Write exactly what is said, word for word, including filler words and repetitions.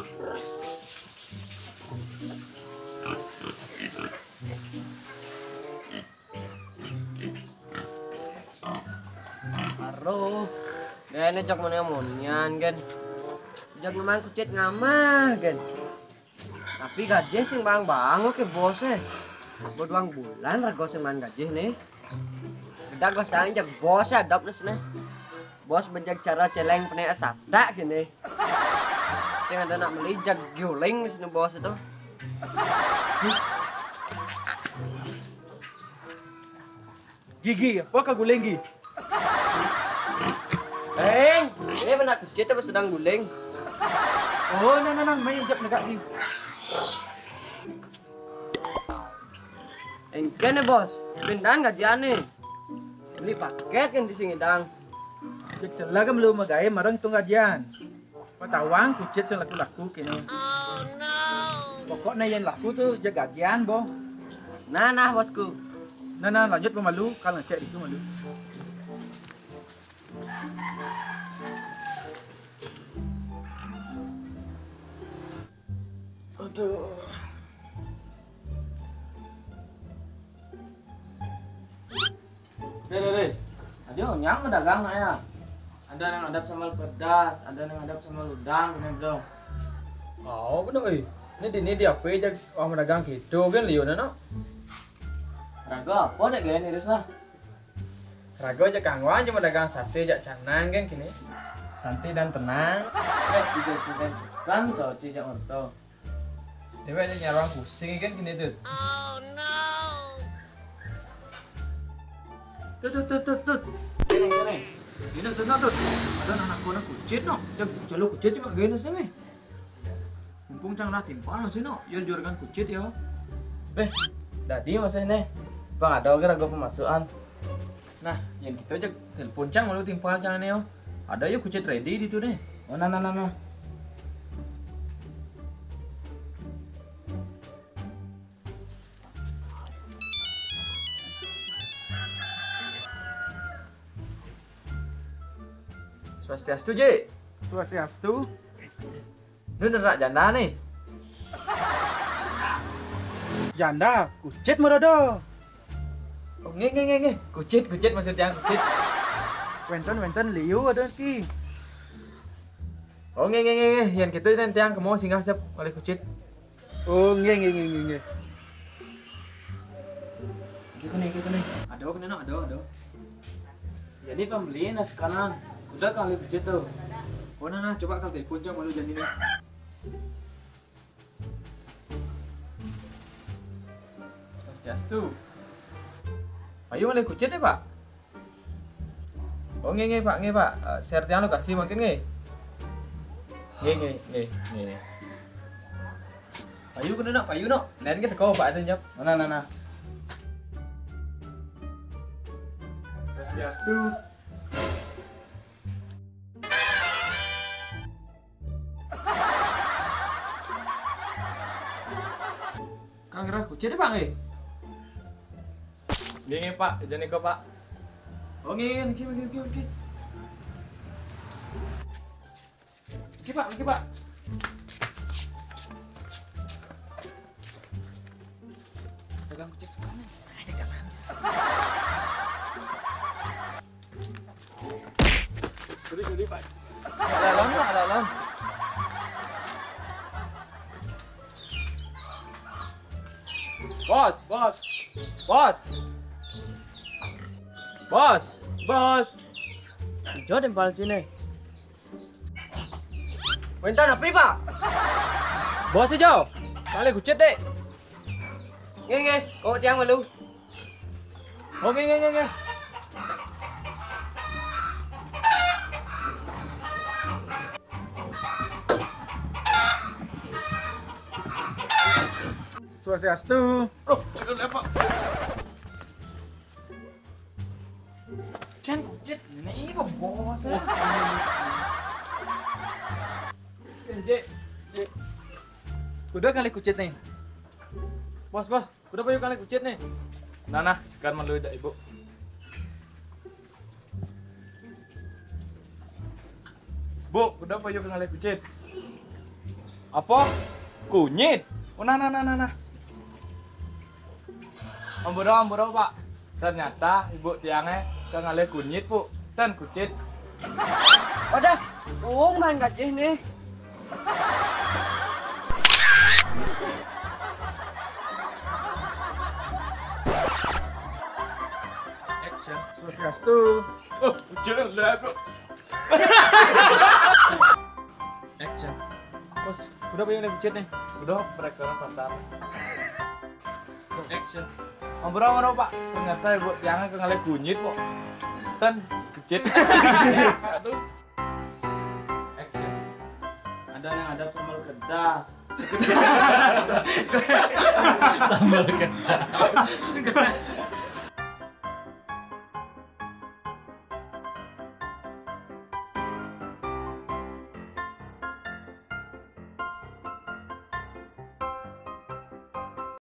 Aduh, gaya ne jak mana monian kan. Jak ngemang kucit ngamah kan. Tapi gaji sing bang-bang oke bos eh. Buat uang bulan rego sing man gaji nih. Kita gua sayang jak bos ya dap nih. Bos bejak cara celeng pene asata gini. Sing ada nak beli jak guling di sini bos itu. Gigi, apa kaguling gi? Eng, eh benak kucit apa sedang guling? Oh, nah, nah, nah, main jap negak gi. Engke ne bos, pindahan gajian nih. Beli paket kan di sini dang. Cek selah kan belum magae marang tung gajian. Patawang kucit sing laku-laku kene. Pokoknya yang laku tuh je gajian boh. Nah nah bosku. Nah nah lanjut pemalu kalau ngecek itu malu. Aduh. Deh, deh, deh. Aduh, nyang mendagang nak ya. Ada yang hadap sama pedas, ada yang hadap sama udang, kena belum? Oh, bener eh. Ini di ini di apa aja wah mendagang gitu kan liu nana. Raga apa dek gaya nih lah. Raga aja kang wan cuma dagang sate jak canang kan kini. Santai dan tenang. Eh, tidak sudah kan soci jak orto. Dewe aja nyarang pusing kan gini tuh. Tut tut tut tut tut. Sini sini. Ini tuh no tuh. Ada anak kona kucit no. Cak calo kucit cuma gaya sini. Mumpung cang nah timpal masih no. Yo juragan kucit ya. Beh, tadi masih nih. Bang ada oke ragu pemasukan. Nah, yang kita aja telepon cang lalu timpal cang nih yo. Ada yuk kucit ready di tuh nih. Oh nah nah nah nah. Swastiastu, Ji. Swastiastu. Lu nerak janda nih. Janda, kucit merodo. Oh, nge nge nge nge. Kucit, kucit maksudnya, kucit. Wenten, wenten, liu ada ki. Oh, nge nge nge nge. Yang kita dan tiang kemo singgah siap oleh kucit. Oh, nggih nggih nggih nggih nggih. Gitu nih, gitu nih. Ada kena no, ada, ada. Jadi pembeli nasi kanan. Udah kali budget tuh. Oh, nah, nah, coba kali telepon coba lu jadi nih. Swastiastu. Ayo mulai kucit ya, Pak. Oh, nggih, nggih, Pak, nggih, Pak. Eh, share tiang lokasi mungkin nggih. Nggih, nggih, nggih, nggih. Payu kena nak, payu nak. Nen kita kau Pak itu jawab. Mana, mana? Swastiastu. Kang Rah kucit, Pak, nggih? Nggih, nggih, Pak. Jadi kok, Pak. Oh, nggih, nggih, nggih, nggih, nggih. Nggih, Pak, nggih, Pak. Dagang kucit sekarang. Ayo, jalan. Sorry, sorry, Pak. Dalam, Pak, dalam. Bos, bos. Bos. Bos, bos. Ijo timpal sini. Minta napi, Pak? Bos ijo. Kali kucit, Dek. Nggih, nggih. Kok tiang malu. Oke, nggih, nggih, nggih. Swastiastu. Loh, itu apa? Jan kucit ini kok bos ya? Dek, dek. Udah kali kucit nih. Bos, bos. Kuda payu kali kucit nih. Nah, nah, sekarang malu dah ibu. Bu, kuda payu kali kucit. Apa? Kunyit? Oh, nah, nah, nah, nah, nah. Ampura, ampura, Pak. Ternyata ibu tiangnya kengale kunyit, Bu. Dan kucit. Wadah, uung main gajih nih. Action. Swastiastu. Oh, ujian lah, Bro. Action. Bos, udah punya udah bucin nih. Udah, mereka pasar. Action. Ngobrol ngobrol, Pak. Ternyata ibu tiangnya kengale kunyit kok. Dan bucin. Aduh. Action. Ada yang ada sambal kedas. Sambal kedas.